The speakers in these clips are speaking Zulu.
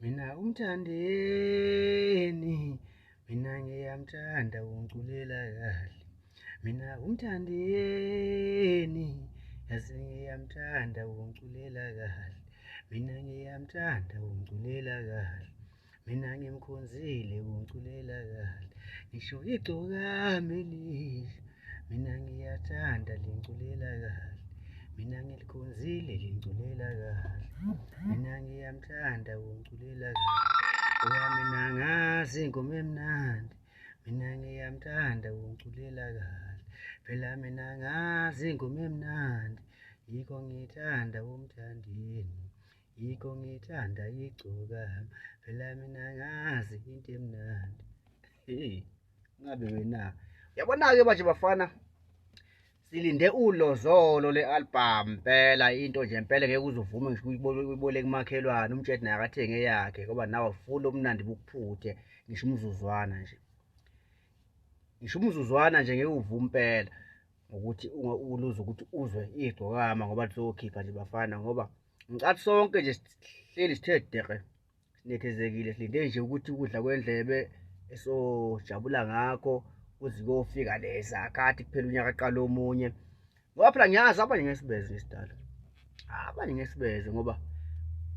Mina umthandeni, mina ngiyamthanda ungiculela kahle. Mina umthandeni, yazi ngiyamthanda ungiculela kahle. Mina ngiyamthanda ungiculela kahle. Mina ngimkhonzile ungiculela kahle. Ngisho igcokama elisha, mina ngiyathanda lingiculela kahle. Mina ngilikhonzile lingiculela kahle. Mina ngiyamthanda ungiculela kahle. Ngoba mina ngazi ingoma emnandi. Mina ngiyamthanda ungiculela kahle. Phela mina ngazi ingoma emnandi. Yikho ngithanda umthandeni. Yikho ngithanda igcokama. Phela mina ngazi into emnandi. Hey, ngabe wena. Uyabona-ke manje bafana, silinde ulozolo le-album mpela, into nje mpela ngeke uze uvume ngisho uyibole kumakhelwane, umtshele naye akathenge eyakhe ngoba nawe full omnandi bukuphuthe ngisho umzuzwana nje. Ngisho umzuzwana nje ngeke uvume impela ngokuthi uluze ukuthi uzwe igcokama ngoba lizokhipha nje bafana, ngoba ngicathi sonke nje sihleli sithe deqe sinethezekile, silinde nje ukuthi ukudla kwendlebe esojabula ngakho kuze kuyofika leza khathi kuphela unyaka qala omunye. Ngoba phela ngiyazi abanye ngesibeze ngesidala, abanye ngesibeze ngoba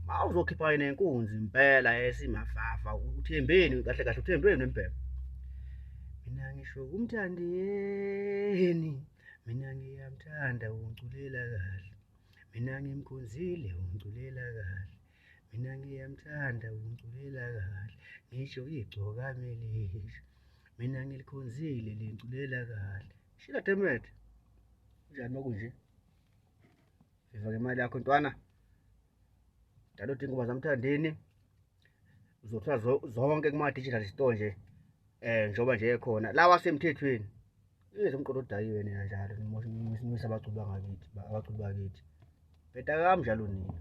mawuzokhipha nenkunzi impela esimafafa uthembeni kahle kahle uthembeni impela. Mina ngisho kumthandeni, mina ngiyamthanda ungiculela kahle. Mina ngimkhonzile ungiculela kahle. Mina ngiyamthanda ungiculela kahle. Ngisho igcokama elisha, mina ngilikhonzile lingiculela kahle. Shila Demet, kunjani makunje? Viva ngemali yakho ntwana. Download ingoma zaMthandeni, uzothola zonke kuma-digital store nje, njengoba nje ekhona lawa asemthethweni. Izwe umqondo odakiwe nina njalo, nimosha abaculi bangakithi, abaculi bakithi. Bheda kamnjalo nina.